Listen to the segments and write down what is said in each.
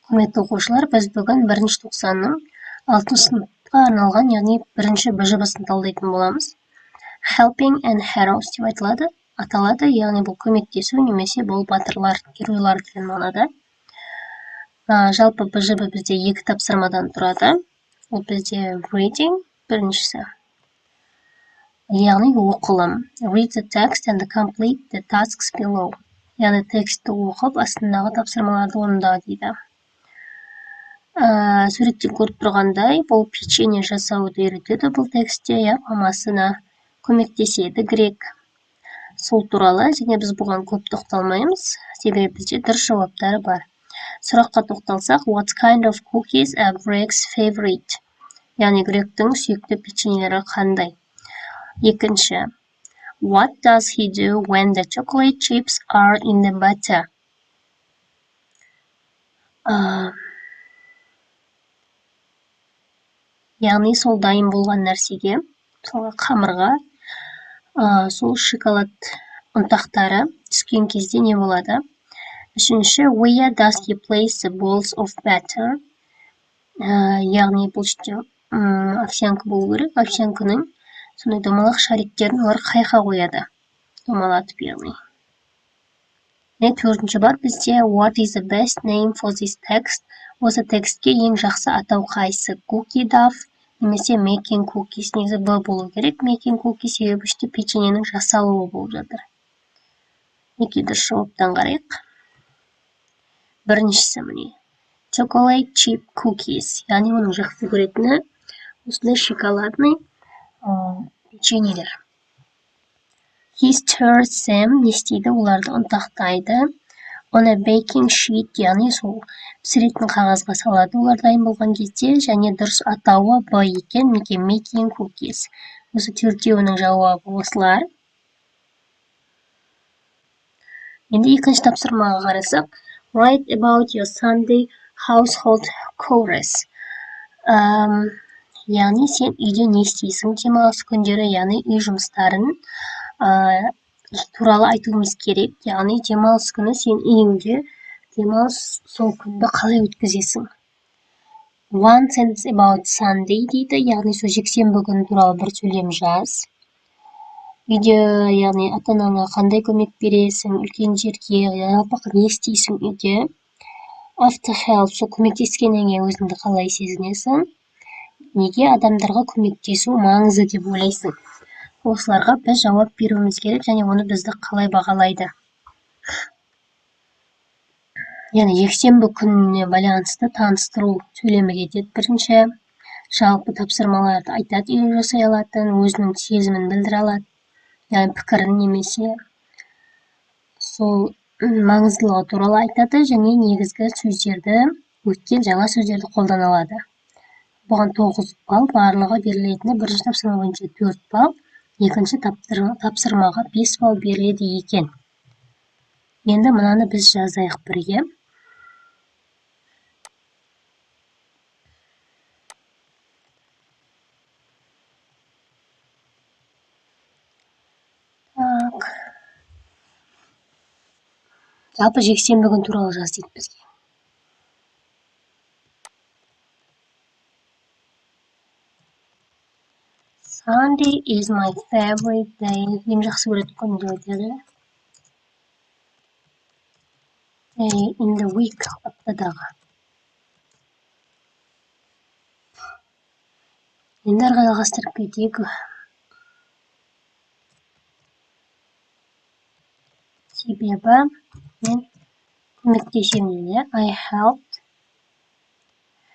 Құрметті оқушылар, біз бүгін бірінші тоқсанның алтыншы сыныпқа арналған, яғни бірінші БЖБ-сын талдайтын боламыз. Helping and Heroes деп айтылады, аталады, яғни бұл көмектесу немесе бұл батырлар, геройлар деген мағынада. Жалпы БЖБ бізде екі тапсырмадан тұрады. Ол бізде reading біріншісі, яғни оқылым. Read the text and complete the tasks below. Яғни текстті оқып, астындағы тапсырмаларды орында дейді. Суреттен көріп тұрғандай, бұл печенье жасауды үйретеді бұл текстте, иә, мамасына көмектеседі Грег. Сол туралы және біз бұған көп тоқталмаймыз, себебі бізде дұрыс жауаптары бар. Сұраққа тоқталсақ, what kind of cookies are Greg's favorite? Яғни Грегтің сүйікті печеньелері қандай? Екінші, what does he do when the chocolate chips are in the butter? Яғни сол дайын болған нәрсеге, мысалға қамырға, сол шоколад ұнтақтары түскен кезде не болады? Үшінші, where does he place the balls of batter? Яғни бұл жерде овсянка болу керек. Овсянканың сондай домалақ шариктерін олар қайқа қояды? Домалатып, яғни. Және төртінші бар бізде, what is the best name for this text? Осы текстке ең жақсы атау қайсы? Cookie dough немесе making cookies. Негізі Б болу керек, making cookies, себебі іште печеньенің жасалуы болып жатыр. Мінекей, дұрыс жауаптан қарайық. Біріншісі міне, chocolate chip cookies, яғни оның жақсы көретіні осындай шоколадный печеньелер. He stirs them, не істейді? Оларды ұнтақтайды. On a baking sheet, яғни сол пісіретін қағазға салады олар дайын болған кезде. Және дұрыс атауы Б екен, мінекей, making cookies. Осы төртеуінің жауабы осылар. Енді екінші тапсырмаға қарасақ, write about your Sunday household chores. Яғни сен үйде не істейсің демалыс күндері, яғни үй жұмыстарын туралы айтуымыз керек. Яғни демалыс күні сен үйіңде демалыс, сол күнді қалай өткізесің? One sentence about Sunday дейді, яғни сол жексенбі күні туралы бір сөйлем жаз. Үйде, яғни ата-анаңа қандай көмек бересің, үлкендерге, жалпы не істейсің үйде? After help, сол көмектескеннен кейін өзіңді қалай сезінесің? Неге адамдарға көмектесу маңызды деп ойлайсың? Осыларға біз жауап беруіміз керек және оны бізді қалай бағалайды. Яғни жексенбі күніне байланысты таныстыру сөйлемі кетеді бірінші. Жалпы тапсырмаларды айтады, үйде жасай алатын, өзінің сезімін білдіре алады, яғни пікірін немесе сол маңыздылығы туралы айтады және негізгі сөздерді, өткен жаңа сөздерді қолдана алады. Бұған 9 балл барлығы берілетіні, бірінші тапсырма бойынша 4 балл, екінші тапсырмаға 5 балл беріледі екен. Енді мынаны біз жазайық бірге. Так. Жалпы жексенбі күн туралы жаз дейді бізге. Sunday is my favorite day. Ең жақсы көретін күн деп айтады. Day in the week, аптадағы. Енді ары қарай жалғастырып кетейік. Себебі мен көмектесемін дейді. I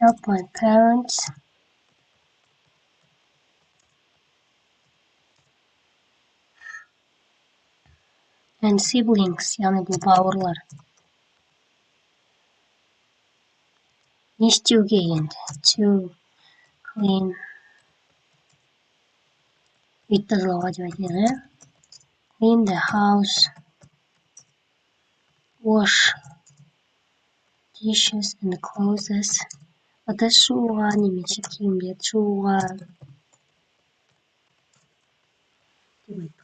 help my parents and siblings, яғни бұл бауырлар. Не істеуге енді? To clean, үй тазалауға деп айтайық, иә? Clean the house, wash dishes and clothes, ыдыс жууға немесе киімдерді жууға деп айттық.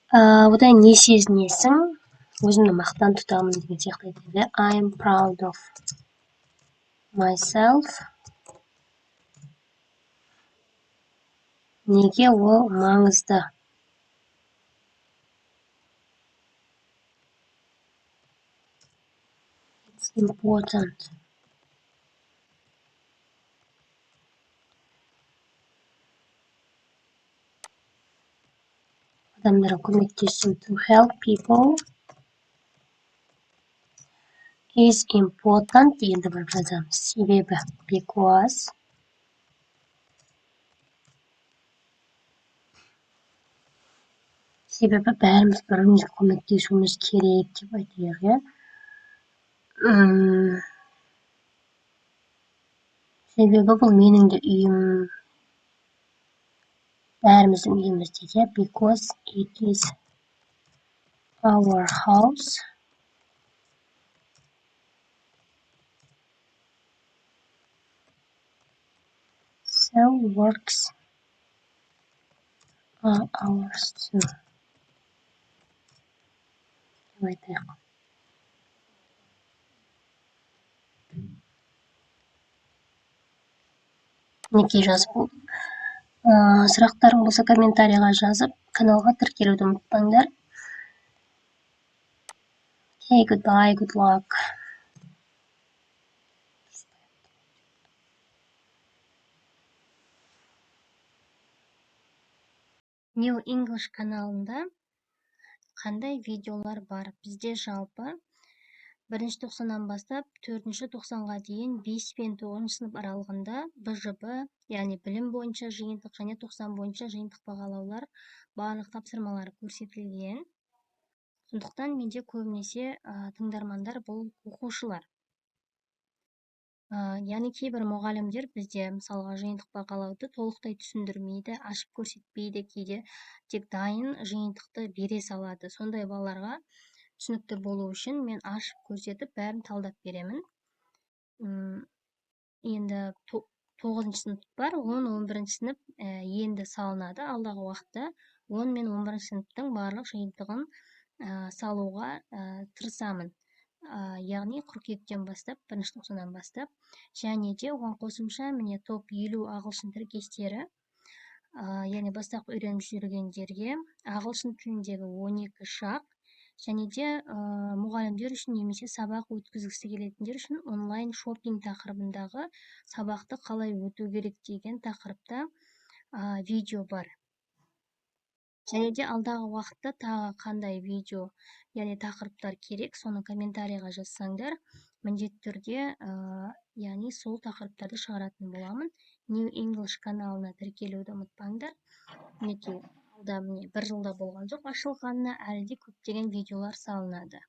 Одан не сезінесің? Өзімді мақтан тұтамын деген сияқты айтады. I am proud of. Myself. Неге ол маңызды? It's important. Адамдарға көмектесу. To help people is important дегенді барып жазамыз. Себебі because себебі бәріміз бір-бірімізге көмектесуіміз керек деп айтайық, иә. Себебі бұл менің де үйім, бәріміздің үйіміз дейді, иә. Because it is our house. So works are ours too. Деп айтайық. Мінекей жазып болдым. Сұрақтарың болса комментарийға жазып, каналға тіркелуді ұмытпаңдар. Okay, goodbye, good luck. New English каналында қандай видеолар бар? Бізде жалпы бірінші тоқсаннан бастап төртінші тоқсанға дейін 5 пен тоғызыншы сынып аралығында БЖБ, яғни білім бойынша жиынтық және тоқсан бойынша жиынтық бағалаулар барлық тапсырмалары көрсетілген. Сондықтан менде көбінесе тыңдармандар бұл оқушылар. Яғни кейбір мұғалімдер бізде мысалға жиынтық бағалауды толықтай түсіндірмейді, ашып көрсетпейді, кейде тек дайын жиынтықты бере салады. Сондай балаларға түсінікті болу үшін мен ашып көрсетіп бәрін талдап беремін. Енді тоғызыншы сынып бар, он, он бірінші сынып енді салынады. Алдағы уақытта 10 мен он бірінші сыныптың барлық жиынтығын салуға тырысамын. Яғни қыркүйектен бастап, бірінші тоқсаннан бастап, және де оған қосымша міне топ 50 ағылшын тіркестері, яғни бастапқы үйреніп жүргендерге ағылшын тіліндегі 12 шақ, және де мұғалімдер үшін немесе сабақ өткізгісі келетіндер үшін онлайн шопинг тақырыбындағы сабақты қалай өту керек деген тақырыпта видео бар. Және де алдағы уақытта тағы қандай видео, яғни тақырыптар керек, соны комментарийға жазсаңдар, міндетті түрде, яғни сол тақырыптарды шығаратын боламын. New English каналына тіркелуді ұмытпаңдар. Мінекей, алда міне бір жылда болған жоқ ашылғанына, әлі де көптеген видеолар салынады.